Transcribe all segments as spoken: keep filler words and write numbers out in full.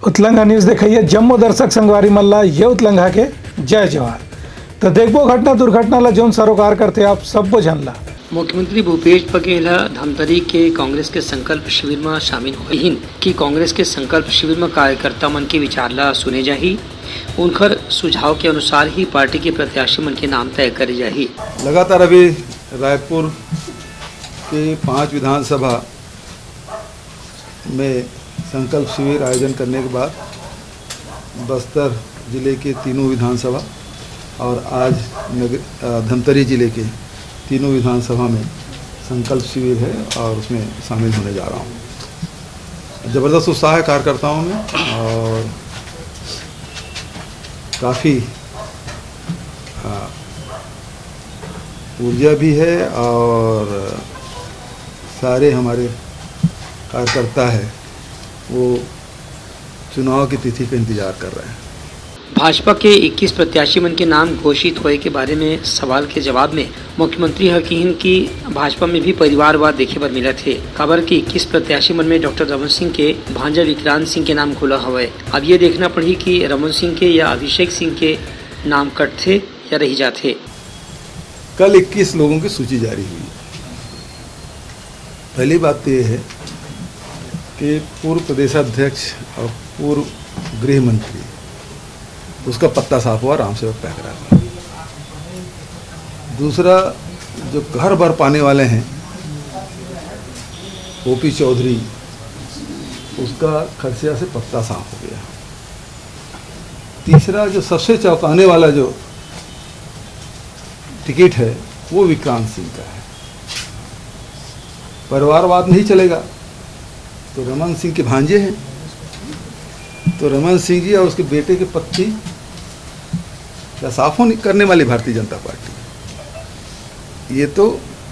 उतलंघा news देखइया जम्मो दर्शक संगवारी मन ला ये उतलंघा के जय जोहार। त देखबो घटना दुर्घटना ला, जौन सरोकार करथे आप सब्बो झन ला। मुख्यमंत्री भूपेश बघेल ह धमतरी के कांग्रेस के संकल्प शिविर म शामिल होइहिन कि कांग्रेस के संकल्प शिविर म कार्यकर्ता मन के विचार ला सुने जाही। उनकर सुझाव के अनुसार ही पार्टी के प्रत्याशी मन के नाम तय करे जाही। लगातार अभी रायपुर के पांच विधानसभा में संकल्प शिविर आयोजन करने के बाद बस्तर जिले के तीनों विधानसभा और आज नगर, अ, धमतरी जिले के तीनों विधानसभा में संकल्प शिविर है और उसमें शामिल होने जा रहा हूँ। ज़बरदस्त उत्साह है कार्यकर्ताओं में और काफ़ी, अ, ऊर्जा भी है और सारे हमारे कार्यकर्ता है, वो चुनाव की तिथि का इंतजार कर रहे हैं। भाजपा के इक्कीस प्रत्याशी मन के नाम घोषित होए के बारे में सवाल के जवाब में मुख्यमंत्री ह किहिन कि भाजपा में भी परिवारवाद देखे बर मिलत हे, काबर कि इक्कीस प्रत्याशी मन में डॉक्टर रमन सिंह के भांजा विक्रांत सिंह के नाम घलो हवय। अब ये देखना पड़ही कि रमन सिंह के या अभिषेक सिंह के नाम कटथे या रहि जाथे। कल इक्कीस लोगों की सूची जारी हुई। पहली बात तो ये है कि पूर्व प्रदेशाध्यक्ष और पूर्व गृह मंत्री, उसका पत्ता साफ हुआ, रामसेवक पैकरा का। दूसरा, जो घर भर पाने वाले हैं, ओपी चौधरी, उसका खरसिया से पत्ता साफ हो गया। तीसरा, जो सबसे चौंकाने वाला जो टिकट है, वो विक्रांत सिंह का है। परिवारवाद नहीं चलेगा, तो रमन सिंह के भांजे हैं, तो रमन सिंह जी और उसके बेटे के पत्ती का साफ होने, करने वाली भारतीय जनता पार्टी। ये तो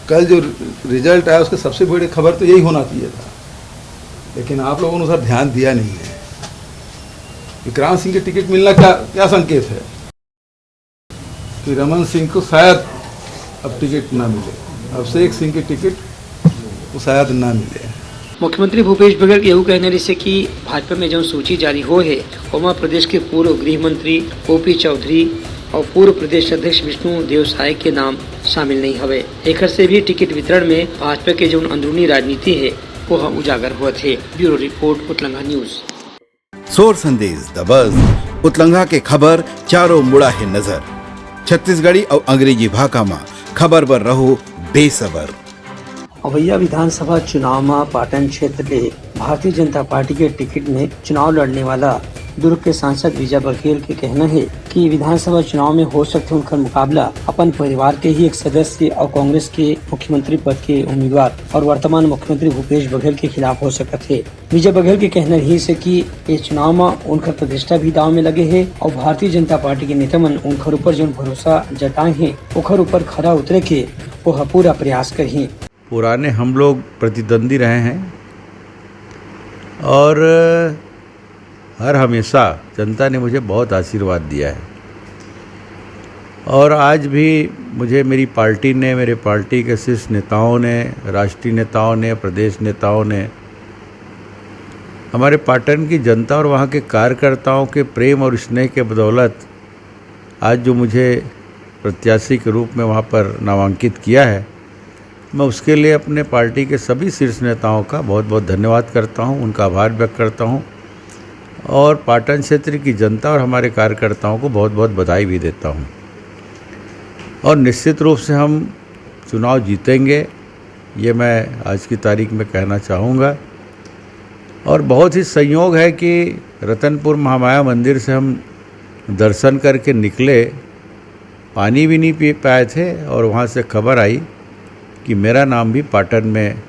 कल जो रिजल्ट आया, उसका सबसे बड़ी खबर तो यही होना चाहिए था, लेकिन आप लोगों ने उस पर ध्यान दिया नहीं है। विक्रांत सिंह के टिकट मिलना क्या, क्या संकेत है कि रमन सिंह को शायद अब टिकट ना मिले, अभिषेक सिंह की टिकट को शायद ना मिले। मुख्यमंत्री भूपेश बघेल के यहू कहना रहिसे कि भाजपा में जौन सूची जारी होए हे, ओमा प्रदेश के पूर्व गृह मंत्री ओपी चौधरी और पूर्व प्रदेश अध्यक्ष विष्णु देव साय के नाम शामिल नहीं हवे। एकर से भी टिकट वितरण में भाजपा के जौन अंदरूनी राजनीति हे, वो ह उजागर होत हे। Bureau report, Utlangha news. सोर संदेश दबस, उतलंघा के खबर चारों मुड़ा हे नजर। छत्तीसगढ़ी अउ अंग्रेजी भाखा म खबर बर रहो बेसबर। अवइया विधानसभा चुनाव म पाटन क्षेत्र ले भारतीय जनता पार्टी के टिकट में चुनाव लड़ने वाला दुर्ग के सांसद विजय बघेल के कहना हे कि विधानसभा चुनाव में हो सकथे उनकर मुकाबला अपन परिवार के ही एक सदस्य और कांग्रेस के मुख्यमंत्री पद के उम्मीदवार और वर्तमान मुख्यमंत्री भूपेश बघेल के खिलाफ हो सकत हे। विजय बघेल के कहना रहिस हे कि ये चुनाव म उनकर प्रतिष्ठा भी दाव में लगे हे और भारतीय जनता पार्टी के नेता मन उनकर ऊपर जौन भरोसा जताए हे, ओकर ऊपर खरा उतरे के वो ह पूरा प्रयास करही। पुराने हम लोग प्रतिद्वंदी रहे हैं और हर हमेशा जनता ने मुझे बहुत आशीर्वाद दिया है और आज भी मुझे मेरी पार्टी ने, मेरे पार्टी के शीर्ष नेताओं ने, राष्ट्रीय नेताओं ने, प्रदेश नेताओं ने, हमारे पाटन की जनता और वहाँ के कार्यकर्ताओं के प्रेम और स्नेह के बदौलत आज जो मुझे प्रत्याशी के रूप में वहाँ पर नामांकित किया है, मैं उसके लिए अपने पार्टी के सभी शीर्ष नेताओं का बहुत बहुत धन्यवाद करता हूँ, उनका आभार व्यक्त करता हूँ और पाटन क्षेत्र की जनता और हमारे कार्यकर्ताओं को बहुत बहुत बधाई भी देता हूँ। और निश्चित रूप से हम चुनाव जीतेंगे, ये मैं आज की तारीख में कहना चाहूँगा। और बहुत ही संयोग है कि रतनपुर महामाया मंदिर से हम दर्शन करके निकले, पानी भी नहीं पी पाए थे और वहाँ से खबर आई कि मेरा नाम भी पाटन में, अ,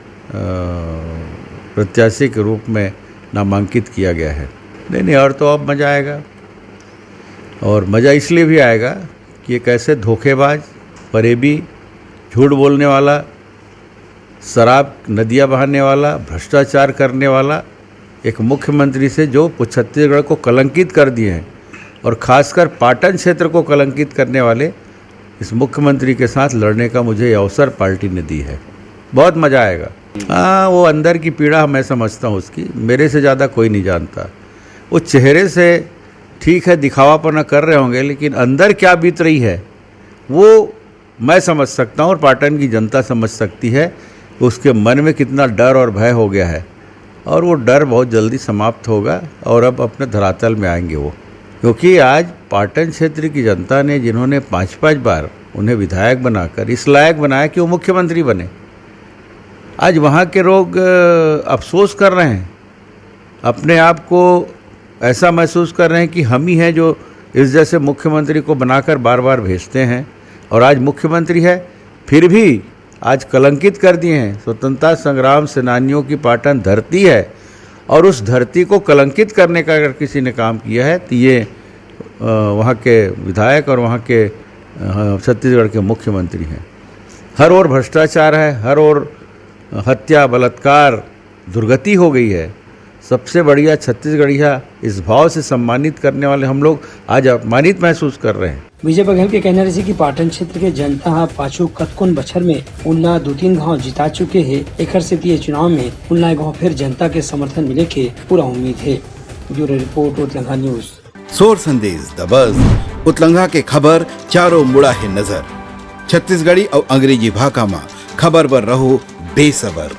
प्रत्याशी के रूप में नामांकित किया गया है। नहीं, नहीं, और तो अब मज़ा आएगा। और मज़ा इसलिए भी आएगा कि एक ऐसे धोखेबाज, फरेबी, झूठ बोलने वाला, शराब नदियाँ बहाने वाला, भ्रष्टाचार करने वाला एक मुख्यमंत्री से, जो छत्तीसगढ़ को कलंकित कर दिए हैं और खासकर पाटन क्षेत्र को कलंकित करने वाले इस मुख्यमंत्री के साथ लड़ने का मुझे ये अवसर पार्टी ने दी है। बहुत मज़ा आएगा। हाँ, वो अंदर की पीड़ा मैं समझता हूँ उसकी, मेरे से ज़्यादा कोई नहीं जानता। वो चेहरे से ठीक है, दिखावापना कर रहे होंगे, लेकिन अंदर क्या बीत रही है, वो मैं समझ सकता हूँ और पाटन की जनता समझ सकती है। उसके मन में कितना डर और भय हो गया है, और वो डर बहुत जल्दी समाप्त होगा और अब अपने धरातल में आएंगे वो। क्योंकि आज पाटन क्षेत्र की जनता ने, जिन्होंने पांच पांच बार उन्हें विधायक बनाकर इस लायक बनाया कि वो मुख्यमंत्री बने, आज वहाँ के लोग, अ, अफसोस कर रहे हैं, अपने आप को ऐसा महसूस कर रहे हैं कि हम ही हैं जो इस जैसे मुख्यमंत्री को बनाकर बार बार भेजते हैं। और आज मुख्यमंत्री है, फिर भी आज कलंकित कर दिए हैं। स्वतंत्रता संग्राम सेनानियों की पाटन धरती है, और उस धरती को कलंकित करने का अगर किसी ने काम किया है, तो ये, अ, वहाँ के विधायक और वहाँ के, अ, छत्तीसगढ़ के मुख्यमंत्री हैं। हर ओर भ्रष्टाचार है, हर ओर हत्या, बलात्कार, दुर्गति हो गई है। सबसे बढ़िया छत्तीसगढ़िया, इस भाव से सम्मानित करने वाले हम लोग आज अपमानित महसूस कर रहे हैं। विजय बघेल के कहना रहिसे कि पाटन क्षेत्र के जनता ह पाछू कतकोन बछर में उनला दू तीन घाव जिता चुके हे, एखर सेती ये चुनाव में उनला एक घाव फेर जनता के समर्थन मिले के पूरा उम्मीद हे। Bureau report, Utlangha news. सोर संदेश दबस, उतलंघा के खबर चारों मुड़ा हे नजर। छत्तीसगढ़ी अउ अंग्रेजी भाखा म खबर बर रहो बेसबर।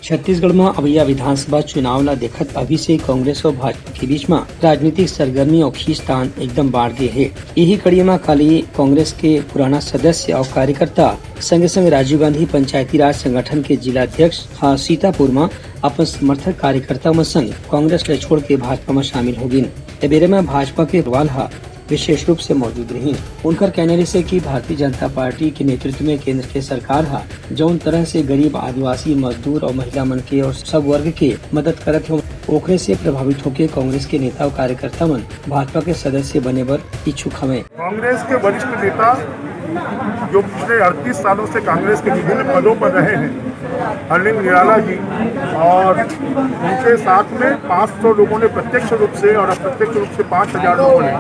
छत्तीसगढ़ म अवइया विधानसभा चुनाव ला देखत अभी से कांग्रेस अउ भाजपा के बीच म राजनीतिक सरगर्मी अउ खींचतान एकदम बाढ़ गे हे। इही कड़ी म काली कांग्रेस के पुराना सदस्य अउ कार्यकर्ता, संगे संग राजीव गांधी पंचायती राज संगठन के जिला अध्यक्ष ह सीतापुर म अपन समर्थक कार्यकर्ता मन संग कांग्रेस ल छोड़ के भाजपा म शामिल हो गिन। ए बेरे म भाजपा के अग्रवाल ह विशेष रूप से मौजूद रहिन। उनकर कहना रहिसे कि भारतीय जनता पार्टी के नेतृत्व में केंद्र के सरकार ह जौन तरह से गरीब, आदिवासी, मजदूर और महिला मन के और सब वर्ग के मदद करत हे, ओकरे से प्रभावित होके कांग्रेस के नेता और कार्यकर्ता मन भाजपा के सदस्य बने बर इच्छुक हवंय। कांग्रेस के वरिष्ठ नेता, जो पिछले अड़तीस सालों से कांग्रेस के विभिन्न पदों पर रहे हैं, अरविंद निराला जी, और उनके साथ में पाँच सौ लोगों ने प्रत्यक्ष रूप से और अप्रत्यक्ष रूप से पाँच हज़ार लोगों ने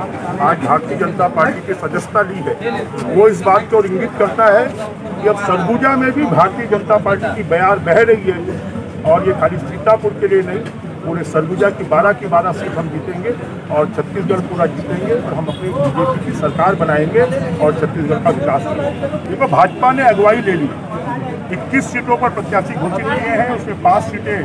आज भारतीय जनता पार्टी की सदस्यता ली है, वो इस बात को इंगित करता है कि अब सरगुजा में भी भारतीय जनता पार्टी की बयार बह रही है। और ये खाली सीतापुर के लिए नहीं, पूरे सरगुजा की बारह की बारह सीट हम जीतेंगे और छत्तीसगढ़ पूरा जीतेंगे और हम अपनी बीजेपी की सरकार बनाएंगे और छत्तीसगढ़ का विकास करेंगे। देखो, भाजपा ने अगुवाई ले ली, इक्कीस सीटों पर प्रत्याशी घोषित किए हैं, उसमें पाँच सीटें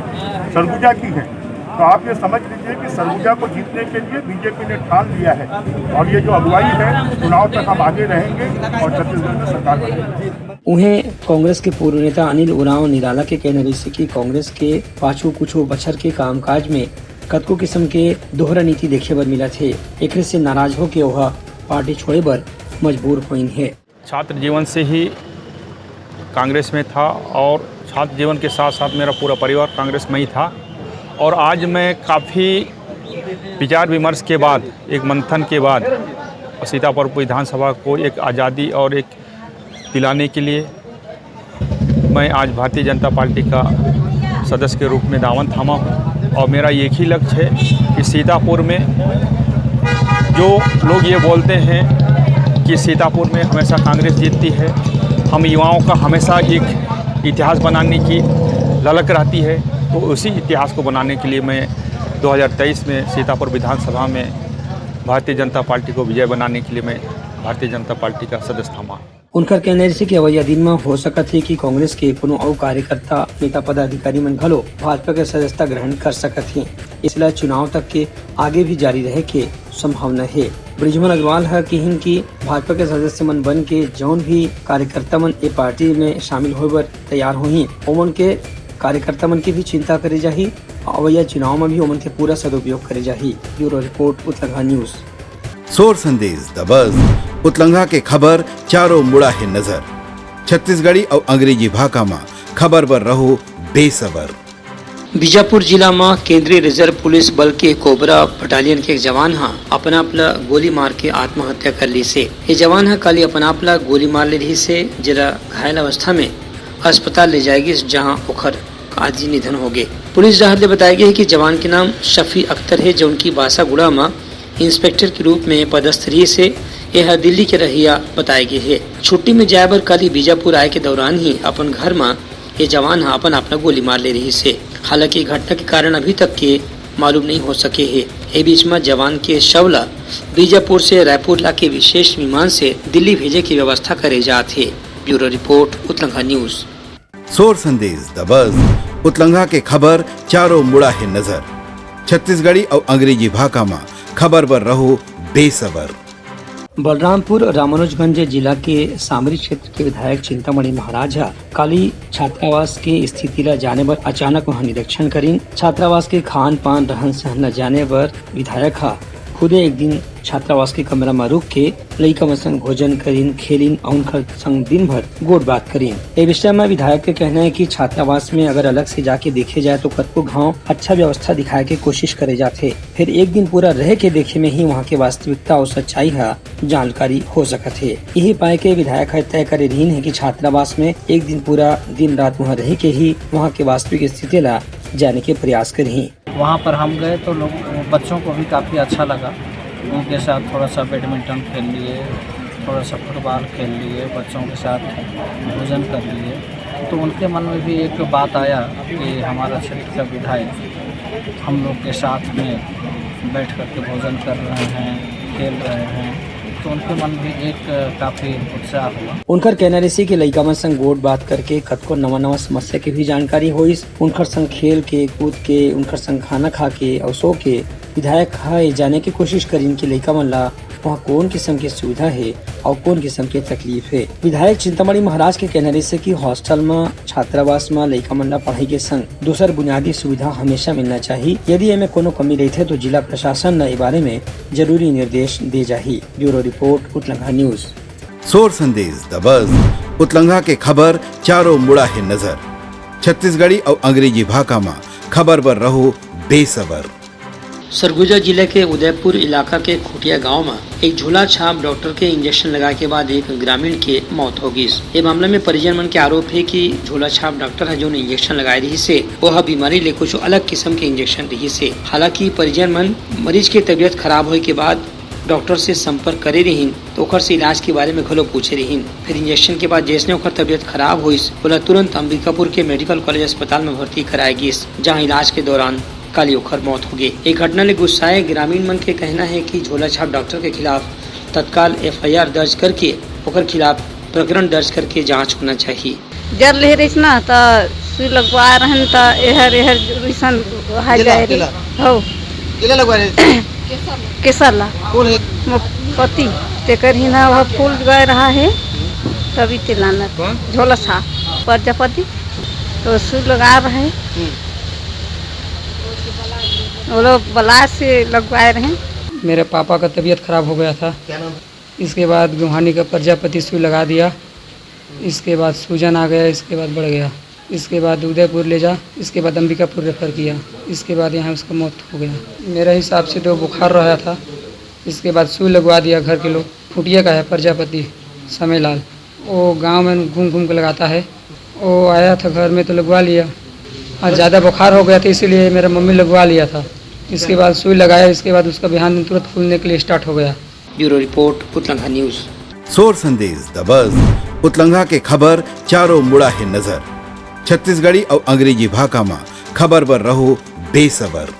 सरगुजा की हैं। तो आप ये समझ लीजिए कि सरगुजा को जीतने के लिए बीजेपी ने ठान लिया है और ये जो अगुवाई है, चुनाव तक हम आगे रहेंगे और छत्तीसगढ़ में सरकार बनाएंगे। उहें, कांग्रेस के पूर्व नेता अनिल उरांव निराला के कहना रहिसे कि कांग्रेस के पाछू कुछ बछर के कामकाज में कतको किस्म के दोहरा नीति देखे बर मिलत हे, एकरे से नाराज होके ओहा पार्टी छोड़े बर मजबूर होइन हे। छात्र जीवन से ही कांग्रेस में था और छात्र जीवन के साथ-साथ मेरा पूरा परिवार कांग्रेस में ही था और आज मैं काफ़ी विचार विमर्श के बाद, एक मंथन के बाद सीतापुर विधानसभा को एक आज़ादी और एक दिलाने के लिए मैं आज भारतीय जनता पार्टी का सदस्य के रूप में दावन थामा हूँ और मेरा एक ही लक्ष्य है कि सीतापुर में जो लोग ये बोलते हैं कि सीतापुर में हमेशा कांग्रेस जीतती है, हम युवाओं का हमेशा एक इतिहास बनाने की ललक रहती है, तो उसी इतिहास को बनाने के लिए मैं दो हज़ार तेईस में सीतापुर विधानसभा में भारतीय जनता पार्टी को विजय बनाने के लिए मैं भारतीय जनता पार्टी का सदस्य थामा। उनकर कहना रहिसे कि अवइया दिन म हो सकत हे कि कांग्रेस के कोनो अउ कार्यकर्ता, नेता, पदाधिकारी मन घलो भाजपा के सदस्यता ग्रहण कर सकत हे। इसला चुनाव तक के आगे भी जारी रहे के संभावना हे। बृजमोहन अग्रवाल ह किहिन कि भाजपा के सदस्य मन बन के जौन भी कार्यकर्ता मन ए पार्टी में शामिल होए बर तैयार होही, ओमन के कार्यकर्ता मन के भी चिंता करे जाही। अवइया चुनाव म भी ओमन के पूरा सदुपयोग करे जाही। Bureau report, Utlangha news. सोर संदेश दबस, उतलंघा के खबर चारों मुड़ा हे नजर। छत्तीसगढ़ी अउ अंग्रेजी भाखा म खबर बर रहो बेसबर। बीजापुर जिला म केंद्रीय रिजर्व पुलिस बल के कोबरा बटालियन के एक जवान ह अपन आप ल गोली मार के आत्महत्या कर लीस हे। ये जवान ह काली अपन आप ल गोली मार ले रहिस हे, जेला घायल अवस्था में अस्पताल ले जाए गिस, जहां ओखर आज ही निधन हो गे। पुलिस डहार ले बताए गे हे कि जवान के नाम शफी अख्तर हे, जौन की बासागुड़ा म इंस्पेक्टर के रूप में पदस्थ रहिस हे। ये ह दिल्ली के रहइया बताए गे हे। छुट्टी में जाए बर काली बीजापुर आए के दौरान ही अपन घर म ये जवान ह अपन आप ल गोली मार ले रहिस हे। हालांकि घटना के कारण अभी तक के मालूम नहीं हो सके हे। ए बीच म जवान के शव ला बीजापुर से रायपुर लाके विशेष विमान से दिल्ली भेजे के व्यवस्था करे जात हे। Bureau report, Utlangha news. सोर संदेश दबस, उतलंघा के खबर चारों मुड़ा हे नजर। छत्तीसगढ़ी अउ अंग्रेजी भाखा म खबर बर रहो बेसबर। बलरामपुर रामानुजगंज जिला के सामरी क्षेत्र के विधायक चिंतामणि महाराज ह काली छात्रावास के स्थिति ला जाने बर अचानक वहां निरीक्षण करिन। छात्रावास के खान पान, रहन सहन ला जाने बर विधायक ह खुदे एक दिन छात्रावास के कमरा म रुक के लइका मन संग भोजन करिन, खेलिन अउ उनकर संग दिन भर गोठ बात करिन। ए विषय म विधायक के कहना हे कि छात्रावास में अगर अलग से जाके देखे जाए तो कतको घांव अच्छा व्यवस्था दिखाए के कोशिश करे जाथे, फेर एक दिन पूरा रह के देखे में ही वहां के वास्तविकता अउ सच्चाई ह जानकारी हो सकत हे। यही पाए के विधायक ह तय करे रहिन हे कि छात्रावास में एक दिन पूरा दिन रात वहां रह के ही वहां के वास्तविक स्थिति ला जाने के प्रयास करही। वहाँ पर हम गए तो लोग, बच्चों को भी काफ़ी अच्छा लगा। उनके साथ थोड़ा सा बैडमिंटन खेल लिए, थोड़ा सा फुटबॉल खेल लिए, बच्चों के साथ भोजन कर लिए। तो उनके मन में भी एक बात आया कि हमारा क्षेत्र का विधायक हम लोग के साथ में बैठ करके भोजन कर रहे हैं, खेल रहे हैं, तो उनके मन भी एक काफ़ी उत्साह हुआ। उनकर कहना रहिसे कि लइका मन संग गोठ बात करके कतको नवा नवा समस्या के भी जानकारी होइस। उनकर संग खेल के, कूद के, उनकर संग खाना खा के अउ सो के विधायक ह ये जाने के कोशिश करिन कि लइका मन ला वहाँ कोन किसम के सुविधा हे अउ कोन किसम के तकलीफ हे। विधायक चिंतामणि महाराज के कहना रहिसे कि हॉस्टल म, छात्रावास म लइका मन ला पढ़ाई के संग दूसर बुनियादी सुविधा हमेशा मिलना चाही। यदि एमे कोनो कमी रहिथे तो जिला प्रशासन ल ए बारे में जरूरी निर्देश दे जाही। Bureau report, Utlangha news. सोर संदेश दबस, उतलंघा के खबर चारों मुड़ा हे नजर। छत्तीसगढ़ी अउ अंग्रेजी भाखा म खबर बर रहो बेसबर। सरगुजा जिला के उदयपुर इलाका के खुटिया गांव म एक झोला छाप डॉक्टर के इंजेक्शन लगाए के बाद एक ग्रामीण के मौत हो गिस। ए मामला में परिजन मन के आरोप हे कि झोला छाप डॉक्टर ह जोन इंजेक्शन लगाए रिहिस हे, ओह बीमारी ले कुछ अलग किसम के इंजेक्शन रिहिस हे। हालांकि परिजन मन मरीज के तबीयत खराब होए के बाद डॉक्टर से संपर्क करे रिहिन, तो ओकर से इलाज के बारे में घलो पूछे रिहिन। फिर इंजेक्शन के बाद जैसने ओकर तबीयत खराब होइस, ओला तुरंत अंबिकापुर के मेडिकल कॉलेज अस्पताल में भर्ती कराए गिस, जहां इलाज के दौरान काली ओकर मौत हो गे। ए घटना ले गुस्साए ग्रामीण मन के कहना हे कि झोला छाप डॉक्टर के खिलाफ तत्काल एफ आई आर दर्ज करके ओकर खिलाफ प्रकरण दर्ज करके जांच होना चाहिए। जर ले रहिस ना, त सुई लगवा रहन, त एहर, एहर रुइसन हा केला, जाए रे। केला। हो। केला लगवा रहे? केसर ला। कौन है? मोर पति, तेकर ही ना वह फूल गए रहा है, तभी ते लाना। कौन? झोला छाप, प्रजापति, तो सुई लगा रहे। हम्म। वो लोग बलाय से लगवाए रहे। मेरे पापा का तबीयत खराब हो गया था। क्या नाम है? इसके बाद गुहानी का प्रजापति सुई लगा दिया। इसके बाद सूजन आ गया, इसके बाद बढ़ गया, इसके बाद उदयपुर ले जा, इसके बाद अंबिकापुर रेफर किया, इसके बाद यहाँ उसका मौत हो गया। मेरे हिसाब से तो बुखार रहा था, इसके बाद सुई लगवा दिया घर के लोग। खुटिया का है प्रजापति समय लाल, वो गांव में घूम घूम के लगाता है। वो आया था घर में तो लगवा लिया, और ज़्यादा बुखार हो गया था इसीलिए मेरा मम्मी लगवा लिया था। इसके बाद सुई लगाया, इसके बाद उसका बिहान दिन तुरंत फूलने के लिए स्टार्ट हो गया। Bureau report, Utlangha news. सोर संदेश दबस, उतलंघा के खबर चारों मुड़ा हे नजर। छत्तीसगढ़ी अउ अंग्रेजी भाखा म खबर बर रहो बेसबर।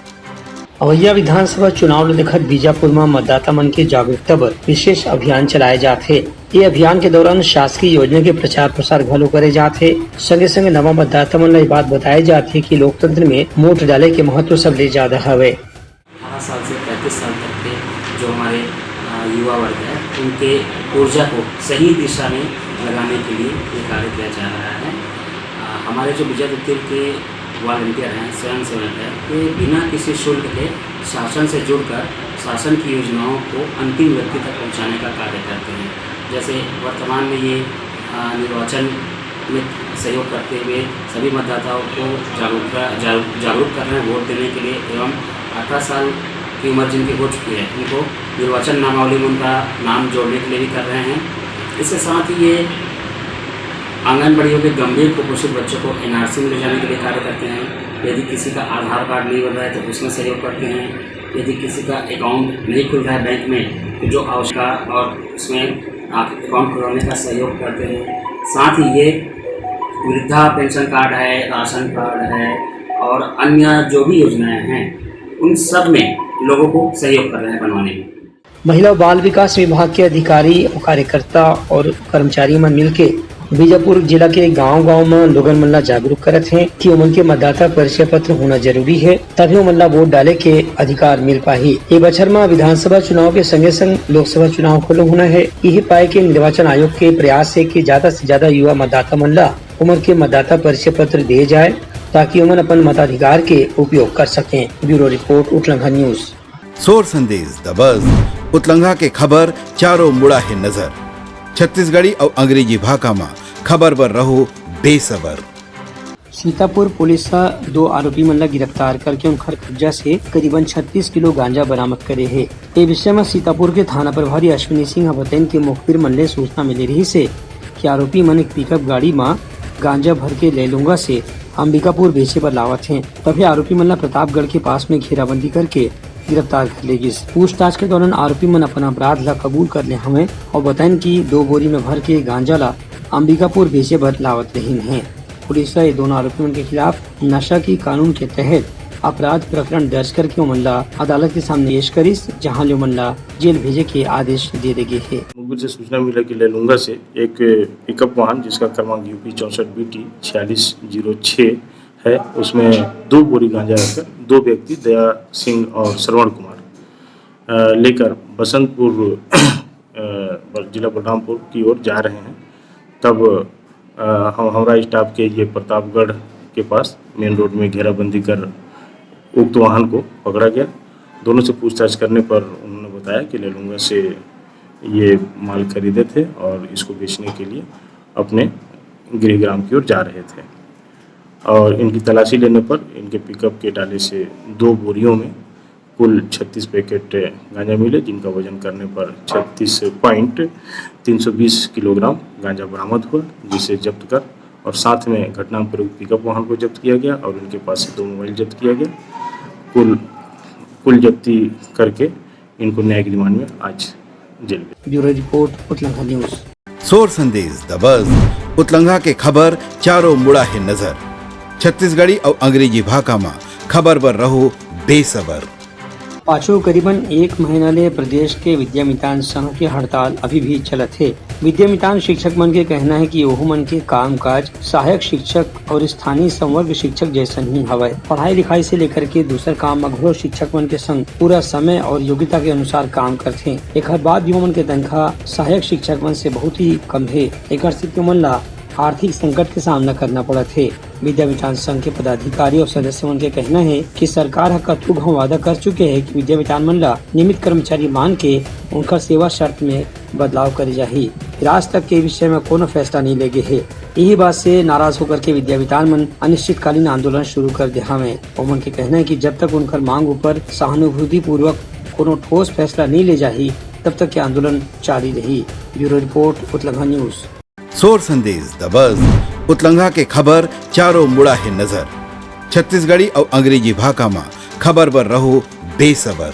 अवइया विधानसभा चुनाव ल देखत बीजापुर म मतदाता मन के जागरूकता बर विशेष अभियान चलाए जात हे। ये अभियान के दौरान शासकीय योजना के प्रचार प्रसार घलो करे जात हे। संगे संगे नवा मतदाता मन ल ये बात बताए जात हे कि लोकतंत्र में वोट डाले के महत्व सबले ज्यादा हवे। अठारह साल से पैंतीस साल तक के जो हमारे, अ, युवा वर्ग है, उनके ऊर्जा को सही दिशा में लगाने के लिए ये कार्य किया जा रहा है। अ, हमारे जो विजय उत्तीर्ण के वॉलंटियर हैं, स्वयंसेवक हैं, ये बिना किसी शुल्क के शासन से जुड़कर शासन की योजनाओं को अंतिम व्यक्ति तक पहुंचाने का कार्य करते हैं। जैसे वर्तमान में ये, अ, निर्वाचन में सहयोग करते हुए सभी मतदाताओं को जागरूकता, जागरूक, जागरूक कर रहे हैं वोट देने के लिए एवं अठारह साल की उम्र जिनकी हो चुकी है, उनको निर्वाचन नामावली में उनका नाम जोड़ने के लिए भी कर रहे हैं। इसके साथ ही ये आंगनबाड़ियों के गंभीर कुपोषित बच्चों को एन आर सी में ले जाने के लिए कार्य करते हैं। यदि किसी का आधार कार्ड नहीं बन रहा है, तो उसमें सहयोग करते हैं। यदि किसी का अकाउंट नहीं खुल रहा है बैंक में, तो जो आवश्यकता और उसमें आप अकाउंट खुलवाने का सहयोग करते हैं। साथ ही ये वृद्धा पेंशन कार्ड है, राशन कार्ड है और अन्य जो भी योजनाएं हैं, इन सब में लोगों को सहयोग कर रहे हैं बनवाने में। महिला और बाल विकास विभाग के अधिकारी और कार्यकर्ता और कर्मचारी मन मिलके बीजापुर जिला के गांव-गांव म लोगन मन ला जागरूक करत हें कि ओमन के मतदाता परिचय पत्र होना जरूरी हे, तभी ओमन ला वोट डाले के अधिकार मिल पाही। ए बछर म विधानसभा चुनाव के संगे-संग लोकसभा चुनाव घलो होना हे। इही पाय के निर्वाचन आयोग के प्रयास हे कि ज्यादा से ज्यादा युवा मतदाता मन ला ओमन के मतदाता परिचय पत्र दिए जाए, ताकि ओमन अपन मताधिकार के उपयोग कर सकें। Bureau report, Utlangha news. सोर संदेश दबस, उतलंघा के खबर चारों मुड़ा हे नजर। छत्तीसगढ़ी अउ अंग्रेजी भाखा म खबर बर रहो बेसबर। सीतापुर पुलिस ह दो आरोपी मन ला गिरफ्तार करके उनकर कब्जा से करीबन छत्तीस किलो गांजा बरामद करे हे। ए विषय म सीतापुर के थाना प्रभारी अश्विनी सिंह ह बतइन कि मुखबिर मन ले सूचना मिले रिहिस हे कि आरोपी मन एक पिकअप गाड़ी म गांजा भर के लैलूंगा से अंबिकापुर बेचे बर लावत हें। तभे आरोपी मन ला प्रतापगढ़ के पास में घेराबंदी करके गिरफ्तार कर ले गिस। पूछताछ के दौरान आरोपी मन अपन अपराध ला कबूल कर ले हवंय अउ बताइन कि दो बोरी में भर के गांजा ला अंबिकापुर बेचे बर लावत रहिन हें। पुलिस ह ये दोनों आरोपी मन के खिलाफ नशा की कानून के तहत अपराध प्रकरण दर्ज करके ओमन ला अदालत के सामने पेश करिस, जहां ले ओमन ला जेल भेजे के आदेश दे दे गे हे। मुखबिर से सूचना मिला कि लैलूंगा से एक पिकअप वाहन, जिसका क्रमांक यूपी चौंसठ बीटी छियालीस जीरो छः है, उसमें दो बोरी गांजा रखकर दो व्यक्ति दया सिंह और श्रवण कुमार अ, लेकर बसंतपुर, अ, बर-, जिला बलरामपुर की ओर जा रहे हैं। तब, अ, हम, हमारा स्टाफ के ये प्रतापगढ़ के पास मेन रोड में घेराबंदी कर उक्त वाहन को पकड़ा गया। दोनों से पूछताछ करने पर उन्होंने बताया कि लैलूंगा से ये माल खरीदे थे और इसको बेचने के लिए अपने गृहग्राम की ओर जा रहे थे। और इनकी तलाशी लेने पर इनके पिकअप के डाले से दो बोरियों में कुल छत्तीस पैकेट गांजा मिले, जिनका वजन करने पर छत्तीस पॉइंट तीन सौ बीस किलोग्राम गांजा बरामद हुआ, जिसे जब्त कर और साथ में घटना में प्रयुक्त पिकअप वाहन को जब्त किया गया और उनके पास से दो मोबाइल जब्त किया गया। कुल, कुल जब्ती करके इनको न्यायिक रिमांड में आज जेल भेजा। Bureau report, Utlangha news. सोर संदेश दबस, उतलंघा के खबर चारों मुड़ा हे नजर। छत्तीसगढ़ी अउ अंग्रेजी भाखा म खबर बर रहो बेसबर। पाछू करीबन एक महीना ले प्रदेश के विद्यामितान संघ के हड़ताल अभी भी चलत हे। विद्यामितान शिक्षक मन के कहना हे कि ओहू मन के कामकाज सहायक शिक्षक और स्थानीय संवर्ग शिक्षक जैसन ही हवय। पढ़ाई लिखाई से लेकर के दूसर काम म घलो शिक्षक मन के संग पूरा समय और योग्यता के अनुसार काम करथे। एखर बाद भी ओमन के तनख्वाह सहायक शिक्षक मन से बहुत ही कम हे। एकर सेती ओमन ला आर्थिक संकट के सामना करना पड़त हे। विद्यामितान संघ के पदाधिकारी और सदस्य मन के कहना हे कि सरकार ह कतको घांव वादा कर चुके हे कि विद्यामितान मन ला नियमित कर्मचारी मान के उनकर सेवा शर्त में बदलाव करे जाही। फिर आज तक के विषय में कोनो फैसला नहीं ले गे हे। यही बात से नाराज होकर के विद्यामितान मन अनिश्चितकालीन आंदोलन शुरू कर दे हवे। ओमन के कहना हे कि जब तक उनकर मांग ऊपर सहानुभूतिपूर्वक कोनो ठोस फैसला नहीं ले जाही, तब तक के आंदोलन जारी रही। Bureau report, Utlangha news. सोर संदेश दबस, उतलंघा के खबर चारों मुड़ा हे नजर। छत्तीसगढ़ी अउ अंग्रेजी भाखा म खबर बर रहो बेसबर।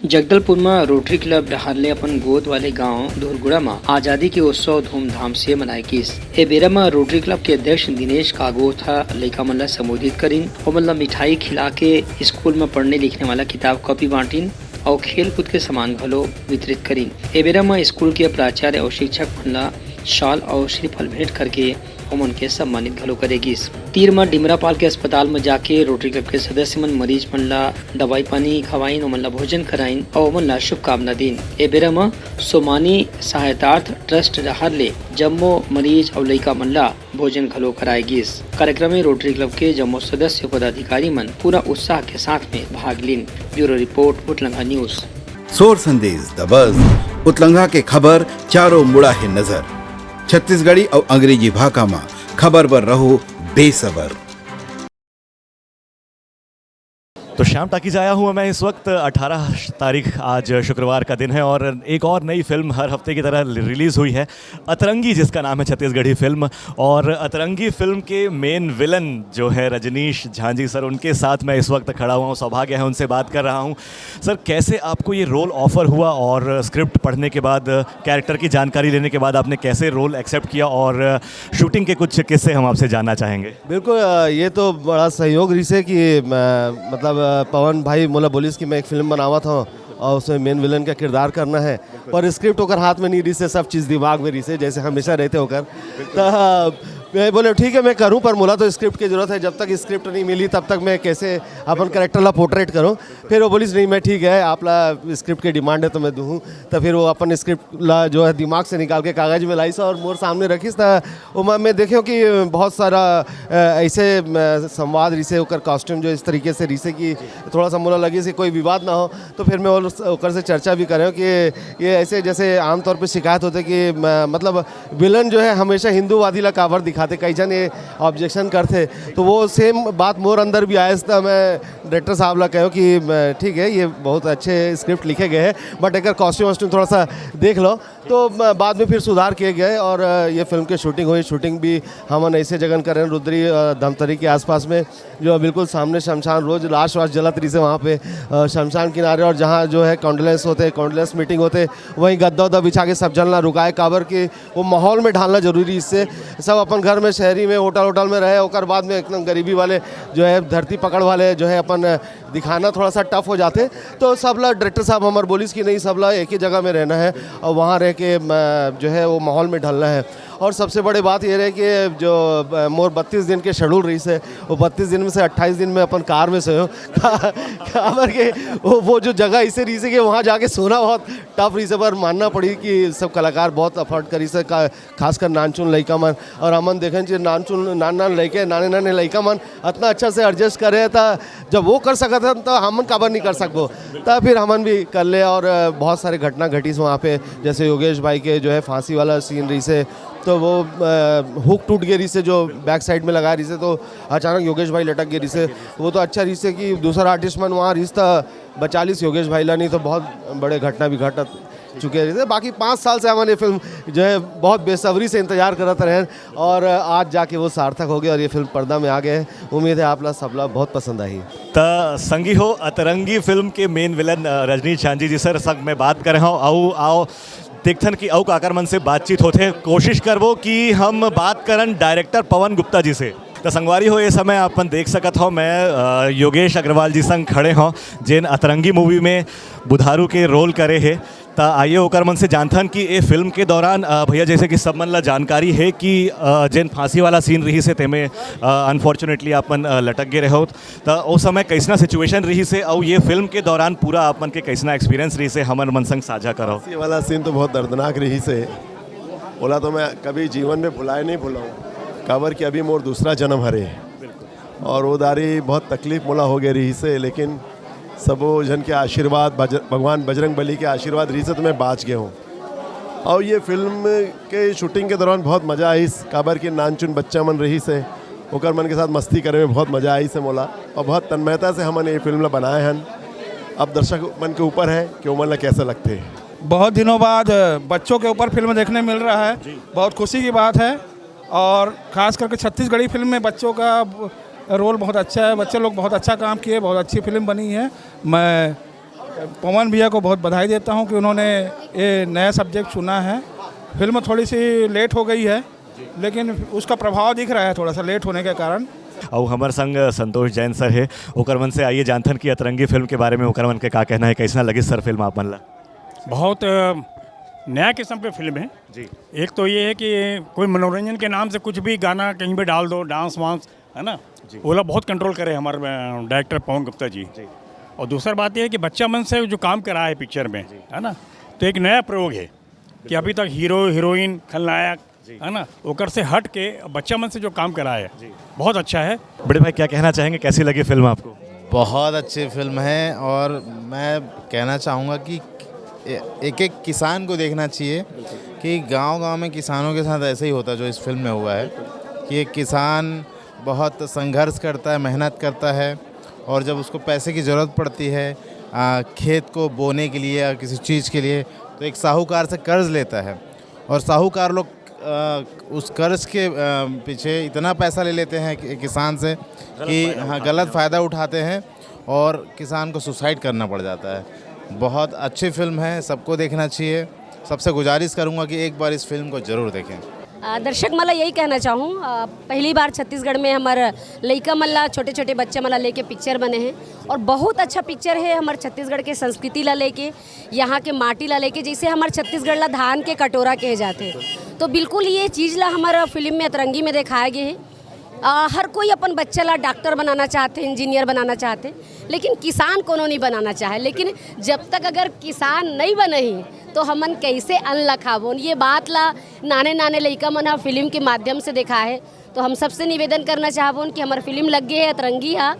जगदलपुर म रोटरी क्लब डहार ले अपन गोद वाले गांव धुरगुड़ा म आजादी के उत्सव धूमधाम से मनाए गिस। ए बेरा म रोटरी क्लब के अध्यक्ष दिनेश कागोत ह लइका मन ला संबोधित करिन। ओमन ला मिठाई खिला के स्कूल म पढ़ने लिखने वाला किताब कॉपी बांटिन अउ खेलकूद के सामान घलो वितरित करिन। ए बेरा म स्कूल के प्राचार्य अउ शिक्षक मन ला शाल अउ श्रीफल भेंट करके ओमन के सम्मानित घलो करे गिस। तीर म डिमरापाल के अस्पताल म जाके रोटरी क्लब के सदस्य मन मरीज मन ला दवाई पानी खवाइन, ओमन ला भोजन कराइन अउ ओमन ला शुभकामना दीन। ए बेरा म सोमानी सहायतार्थ ट्रस्ट डहार ले जम्मो मरीज अउ लइका मन ला भोजन घलो कराए गिस। कार्यक्रम में रोटरी क्लब के जम्मो सदस्य पदाधिकारी मन पूरा उत्साह के साथ में भाग लीन। Bureau report, Utlangha news. सोर संदेश दबस, उतलंघा के खबर चारों मुड़ा हे नजर। छत्तीसगढ़ी अउ अंग्रेजी भाखा म खबर बर रहो बेसबर। तो श्याम टाकीज आया हूँ मैं इस वक्त। अठारह तारीख आज शुक्रवार का दिन है और एक और नई फिल्म हर हफ्ते की तरह रिलीज हुई है, अतरंगी जिसका नाम है छत्तीसगढ़ी फिल्म। और अतरंगी फिल्म के मेन विलन जो है रजनीश झांझी सर, उनके साथ मैं इस वक्त खड़ा हुआ हूँ, सौभाग्य है उनसे बात कर रहा हूँ। सर, कैसे आपको ये रोल ऑफर हुआ और स्क्रिप्ट पढ़ने के बाद, कैरेक्टर की जानकारी लेने के बाद आपने कैसे रोल एक्सेप्ट किया और शूटिंग के कुछ किस्से हम आपसे जानना चाहेंगे? बिल्कुल, अ, ये तो बड़ा सहयोग रहिसे कि, अ, मतलब, पवन भाई मोला बोलिस कि मैं एक फिल्म बनावत हूँ और उसमें मेन विलन का किरदार करना है, पर स्क्रिप्ट ओकर हाथ में नहीं रहिसे, सब चीज़ दिमाग में रहिसे, जैसे हमेशा रहते ओकर। तो मैं बोले, "ठीक है, मैं करूँ, पर मोला तो स्क्रिप्ट की जरूरत है, जब तक स्क्रिप्ट नहीं मिली तब तक मैं कैसे अपन करेक्टर ला पोर्ट्रेट करूँ?" फिर वो बोलिस, "नहीं, मैं ठीक है, आप ला स्क्रिप्ट के डिमांड है तो मैं दूँ।" तो फिर वो अपन स्क्रिप्ट ला जो है दिमाग से निकाल के कागज में लाइस और मोर सामने रखिस। तो वो मैं, मैं देखे कि बहुत सारा अ, ऐसे अ, संवाद रहिसे, ओकर कॉस्ट्यूम जो इस तरीके से रहिसे कि थोड़ा सा मोला लगिस कि कोई विवाद ना हो। तो फिर मैं ओकर से चर्चा भी करे कि ये ऐसे जैसे आमतौर पे शिकायत होते कि म-, मतलब विलन जो है हमेशा हिंदूवादी ला काबर दिखाते, कई जन ये ऑब्जेक्शन करते। तो वो सेम बात मोर अंदर भी आइस। तो मैं डायरेक्टर साहब ला कहो कि म, ठीक है, ये बहुत अच्छे स्क्रिप्ट लिखे गए हैं, बट एकर कॉस्ट्यूम वॉस्ट्यूम थोड़ा सा देख लो। तो म, बाद में फिर सुधार किए गए और अ, ये फिल्म के शूटिंग हुई। शूटिंग भी हमन ऐसे जगह करें, रुद्री, अ, धमतरी के आसपास में, जो बिल्कुल सामने शमशान, रोज लाश वाश जलत रहिसे वहाँ पे, अ, शमशान किनारे, और जहाँ जो है कॉन्डोलेंस होते, कॉन्डोलेंस मीटिंग होते, वहीं गद्दा उद्दा बिछा के सब जन ला रुकाए, काबर कि वो माहौल में ढालना जरूरी। इससे सब अपन घर में, शहरी में, होटल होटल में रहे, ओकर बाद में एकदम गरीबी वाले जो है, धरती पकड़ वाले जो है अपन दिखाना थोड़ा सा टफ हो जाते। तो सब ला डायरेक्टर साहब हमर बोलिस कि नहीं, सब ला एक ही जगह में रहना है और वहाँ रह के म, जो है वो माहौल में ढलना है। और सबसे बड़ी बात ये रहे कि जो अ, मोर बत्तीस दिन के शेड्यूल रहिसे, वो बत्तीस दिन में से अट्ठाईस दिन में अपन कार में सोयो। काबर के वो, वो जो जगह ऐसे रहिसे कि वहाँ जाके सोना बहुत टफ रहिसे, पर मानना पड़ी कि सब कलाकार बहुत एफर्ट करिसे, का, खासकर नानचुन लइका मन। और हमन देखें कि नानचुन, नान नान लइके, नाने नाने लइका मन अतना अच्छा से एडजस्ट करे, त जब वो कर सकत हन, त हमन काबर नहीं कर सकबो? त फिर हमन भी कर ले। और अ, बहुत सारे घटना घटिस वहाँ पे, जैसे योगेश भाई के जो है फांसी वाला सीन रहिसे, तो वो हुक टूट गए रहिसे, जो बैक साइड में लगा रहिसे, तो अचानक योगेश भाई लटक गए रहिसे। वो तो अच्छा रहिसे कि दूसरा आर्टिस्ट मन वहाँ रहिस त बचा लिस योगेश भाई ला, नहीं तो बहुत बड़े घटना भी घटत चुके रहिसे। बाकी पाँच साल से हमन ये फिल्म जो है बहुत बेसब्री से इंतजार करत रहे और आज जाके वो सार्थक हो गए और ये फिल्म पर्दा में आ गए। उम्मीद है आप ला, सबला बहुत पसंद आई। त संगी हो, अतरंगी फिल्म के मेन विलन, अ, रजनीश झांझी जी सर संग में बात करे हव। अउ आओ देखथन कि अउ काकर मन से बातचीत होथे। कोशिश करबो कि हम बात करन डायरेक्टर पवन गुप्ता जी से। त संगवारी हो, ये समय अपन देख सकत हव, मैं, अ, योगेश अग्रवाल जी संग खड़े हव, जेन अतरंगी मूवी में बुधारू के रोल करे हे। त आइए ओकर मन से जानथन कि ए फिल्म के दौरान, अ, भैया, जैसे कि सब मन ला जानकारी है कि, अ, जेन फांसी वाला सीन रहिसे, तेमे, अ, अनफॉर्चुनेटली अपन, अ, लटक गए रहो, त ओ समय कैसना सिचुएशन रहिसे, अउ ये फिल्म के दौरान पूरा आप मन के कैसना एक्सपीरियंस रहिसे, हमर मन संग साझा करो। ये वाला सीन तो बहुत दर्दनाक रहिसे, ओला तो मैं कभी जीवन में भुलाए नहीं भुलाऊँ, काबर कि अभी मोर दूसरा जन्म हरे। और वो दारी बहुत तकलीफ मोला हो गए रहिसे, लेकिन सबो झन के आशीर्वाद, बज-, भगवान बजरंग बली के आशीर्वाद रहिसे तो मैं बाँच गए हूँ। और ये फिल्म के शूटिंग के दौरान बहुत मज़ा आइस, काबर के नानचुन बच्चा मन रहिसे, ओकर मन के साथ मस्ती करे में बहुत मज़ा आइसे मोला। और बहुत तन्मयता से हमन ये फिल्म ला बनाए हन। अब दर्शक मन के ऊपर है कि ओमन ला कैसा लगथे। बहुत दिनों बाद बच्चों के ऊपर फिल्म देखने मिल रहा है, बहुत खुशी की बात है। और खास करके छत्तीसगढ़ी फिल्म में बच्चों का रोल बहुत अच्छा है, बच्चे लोग बहुत अच्छा काम किए, बहुत अच्छी फिल्म बनी है। मैं पवन भैया को बहुत बधाई देता हूँ कि उन्होंने ये नया सब्जेक्ट चुना है। फिल्म थोड़ी सी लेट हो गई है, लेकिन उसका प्रभाव दिख रहा है थोड़ा सा लेट होने के कारण। अउ हमर संग संतोष जैन सर है, ओकर मन से आइए जानथन कि अतरंगी फिल्म के बारे में ओकर मन के का कहना है, कैसना लगिस सर फिल्म आप मन ला? बहुत अ, नया किस्म के फिल्म है। जी। एक तो ये है कि कोई मनोरंजन के नाम से कुछ भी गाना कहीं भी डाल दो, डांस वांस, है ना? जी। ओला बहुत कंट्रोल करे हमारे, अ, डायरेक्टर पवन गुप्ता जी। जी। और दूसरा बात ये है कि बच्चा मन से जो काम करा है पिक्चर में, जी। है ना, तो एक नया प्रयोग है कि अभी तक हीरो, हीरोइन, खलनायक, जी। है ना, ओकर से हट के बच्चा मन से जो काम करा है, जी। बहुत अच्छा है। बड़े भाई, क्या कहना चाहेंगे, कैसी लगी फिल्म आपको? बहुत अच्छी फिल्म है और मैं कहना चाहूँगा कि ए-, एक एक किसान को देखना चाहिए कि गांव-गांव में किसानों के साथ ऐसे ही होता है जो इस फिल्म में हुआ है कि एक किसान बहुत संघर्ष करता है, मेहनत करता है और जब उसको पैसे की ज़रूरत पड़ती है, आ, खेत को बोने के लिए या किसी चीज़ के लिए, तो एक साहूकार से कर्ज लेता है और साहूकार लोग, आ, उस कर्ज के, आ, पीछे इतना पैसा ले लेते हैं कि-, किसान से कि, हाँ, गलत फ़ायदा उठाते हैं और किसान को सुसाइड करना पड़ जाता है। बहुत अच्छी फिल्म है, सबको देखना चाहिए। सबसे गुजारिश करूँगा कि एक बार इस फिल्म को ज़रूर देखें। अ, दर्शक मन ला यही कहना चाहूँ, अ, पहली बार छत्तीसगढ़ में हमर लइका मन ला, छोटे-छोटे बच्चा मन ला लेके पिक्चर बने हे और बहुत अच्छा पिक्चर हे। हमर छत्तीसगढ़ के संस्कृति ला लेके, यहाँ के माटी ला लेके, जैसे हमर छत्तीसगढ़ ला धान के कटोरा कहे जाथे, तो बिल्कुल ये चीज़ ला हमर फिल्म में अतरंगी में देखाए गे हे। अ, हर कोई अपन बच्चा ला डॉक्टर बनाना चाहथे, इंजीनियर बनाना चाहथे, लेकिन किसान कोनो नहीं बनाना चाहे। लेकिन जब तक अगर किसान नहीं बनही तो हमन कैसे अन्न ला खाबोन? ये बात ला नाने नाने लइका मन ह फिल्म के माध्यम से देखा है। तो हम सबसे निवेदन करना चाहबोन कि हमर फिल्म लग गे हे अतरंगी हा,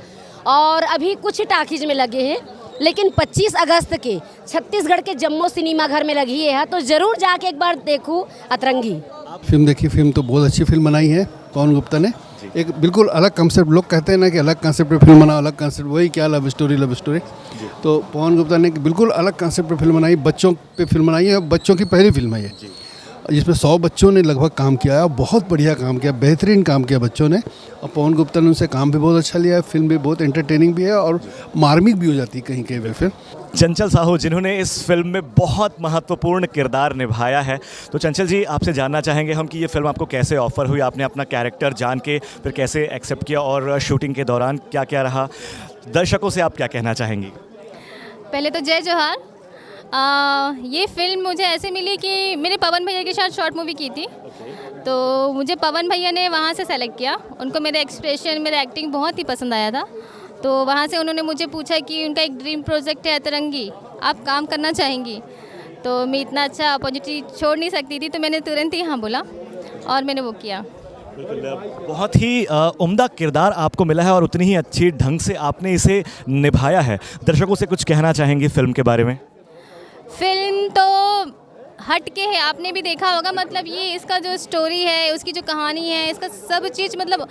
और अभी कुछ टाकीज में लगे हे, लेकिन पच्चीस अगस्त के छत्तीसगढ़ के जम्मो सिनेमा घर में लगी है, तो जरूर जाके एक बार देखू अतरंगी। फिल्म देखी, फिल्म तो बहुत अच्छी फिल्म बनाई है पवन गुप्ता ने। एक बिल्कुल अलग कॉन्सेप्ट, लोग कहते हैं ना कि अलग कॉन्सेप्ट पे फिल्म बनाओ, अलग कॉन्सेप्ट, वही क्या, लव स्टोरी, लव स्टोरी। तो पवन गुप्ता ने एक बिल्कुल अलग कॉन्सेप्ट पे फिल्म बनाई, बच्चों पे फिल्म बनाई है, बच्चों की पहली फिल्म है ये, जिसमें सौ बच्चों ने लगभग काम किया है। बहुत बढ़िया काम किया, बेहतरीन काम किया बच्चों ने। और पवन गुप्ता ने उनसे काम भी बहुत अच्छा लिया है, फिल्म भी बहुत एंटरटेनिंग भी है और मार्मिक भी हो जाती है कहीं कहीं पे फिल्म। चंचल साहू, जिन्होंने इस फिल्म में बहुत महत्वपूर्ण किरदार निभाया है, तो चंचल जी, आपसे जानना चाहेंगे हम कि ये फिल्म आपको कैसे ऑफर हुई, आपने अपना कैरेक्टर जान के फिर कैसे एक्सेप्ट किया और शूटिंग के दौरान क्या क्या रहा, दर्शकों से आप क्या कहना चाहेंगी? पहले तो जय जोहार। आ, ये फिल्म मुझे ऐसे मिली कि मैंने पवन भैया के साथ शॉर्ट मूवी की थी। तो मुझे पवन भैया ने वहाँ से सेलेक्ट किया। उनको मेरे एक्सप्रेशन, मेरा एक्टिंग बहुत ही पसंद आया था। तो वहाँ से उन्होंने मुझे पूछा कि उनका एक ड्रीम प्रोजेक्ट है अतरंगी, आप काम करना चाहेंगी? तो मैं इतना अच्छा अपॉर्चुनिटी छोड़ नहीं सकती थी, तो मैंने तुरंत ही हाँ बोला और मैंने वो किया। बहुत ही अ, उम्दा किरदार आपको मिला है और उतनी ही अच्छी ढंग से आपने इसे निभाया है। दर्शकों से कुछ कहना चाहेंगे फिल्म के बारे में? फिल्म तो हट के है, आपने भी देखा होगा। मतलब, ये इसका जो स्टोरी है, उसकी जो कहानी है, इसका सब चीज़, मतलब,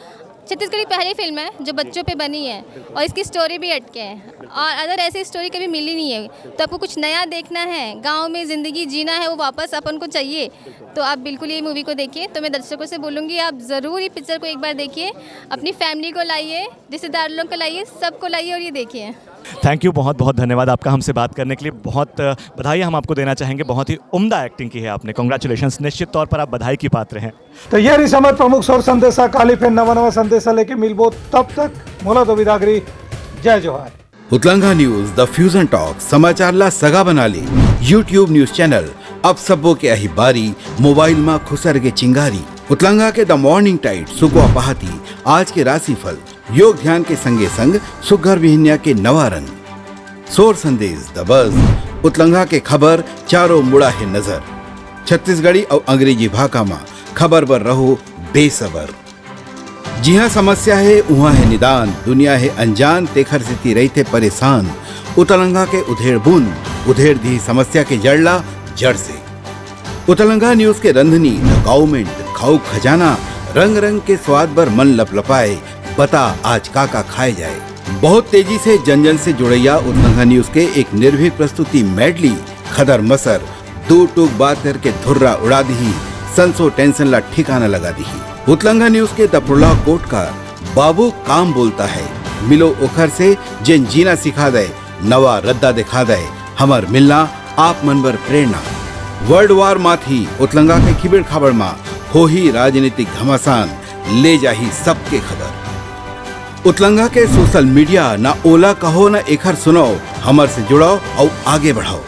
छत्तीसगढ़ की पहली फिल्म है जो बच्चों पे बनी है और इसकी स्टोरी भी हटके है। और अगर ऐसी स्टोरी कभी मिली नहीं है, तो आपको कुछ नया देखना है, गांव में ज़िंदगी जीना है, वो वापस अपन को चाहिए, तो आप बिल्कुल ये मूवी को देखिए। तो मैं दर्शकों से बोलूँगी, आप ज़रूर ये पिक्चर को एक बार देखिए, अपनी फैमिली को लाइए, रिश्तेदार लोगों को लाइए, सबको लाइए और ये देखिए। थैंक यू, बहुत बहुत धन्यवाद आपका हमसे बात करने के लिए। बहुत अ, बधाई हम आपको देना चाहेंगे, बहुत ही उम्दा एक्टिंग की है आपने। कॉन्ग्रेचुलेशन, निश्चित तौर पर आप बधाई के पात्र हैं। तो ये रही समय प्रमुख सोर संदेशा। काली फेर नवा नवा संदेशा लेके मिलबो, तब तक मोला दो विदागरी। जय जोहार। उतलंगा न्यूज, द फ्यूजन टॉक, समाचार ला सगा बना ले। यूट्यूब न्यूज चैनल, अब सबो के आही बारी, मोबाइल मा खुसर के चिंगारी। उतलंगा के द मॉर्निंग टाइड, सुकवा पहाती, आज के राशिफल, योग ध्यान के संगे संग सुग्घर बिहनिया के नवा रंग। सोर संदेश, द बज, उतलंगा के खबर, चारों मुड़ा हे नजर। छत्तीसगढ़ी अउ अंग्रेजी भाखा मा खबर बर रहो बेसबर। जिहाँ समस्या हे, उहाँ हे निदान, दुनिया हे अनजान, तेखर सेती रहिथे परेशान। उतलंगा के उधेड़ बुन, उधेड़ दी समस्या के जड़ ला जड़ से। उतलंगा न्यूज के रंधनी, द काउमेंट, खाऊ खजाना, रंग रंग के स्वाद बर मन लपलपाए, बता आज का का खाए जाए। बहुत तेजी से जन जन से जुड़ैया उतलंगा न्यूज के एक निर्भीक प्रस्तुति मेडली, खदर मसर, दू टूक बात करके धुर्रा उड़ा दिही, संसो टेंशन ला ठिकाना लगा दिही। उतलंगा न्यूज के दपड़ला कोटकार, बाबू काम बोलता है, मिलो ओखर से जेन जीना सिखा दे, नवा रद्दा दिखा दे, हमर मिलना आप मन बर प्रेरणा। वर्ल्ड वार माथी उतलंगा के खिबेड़ खाबड़ मा होही राजनीतिक घमासान, ले जाही सबके खबर। उतलंगा के सोशल मीडिया, ना ओला कहो ना एखर सुनाओ, हमर से जुड़ाओ अउ आगे बढ़ाओ।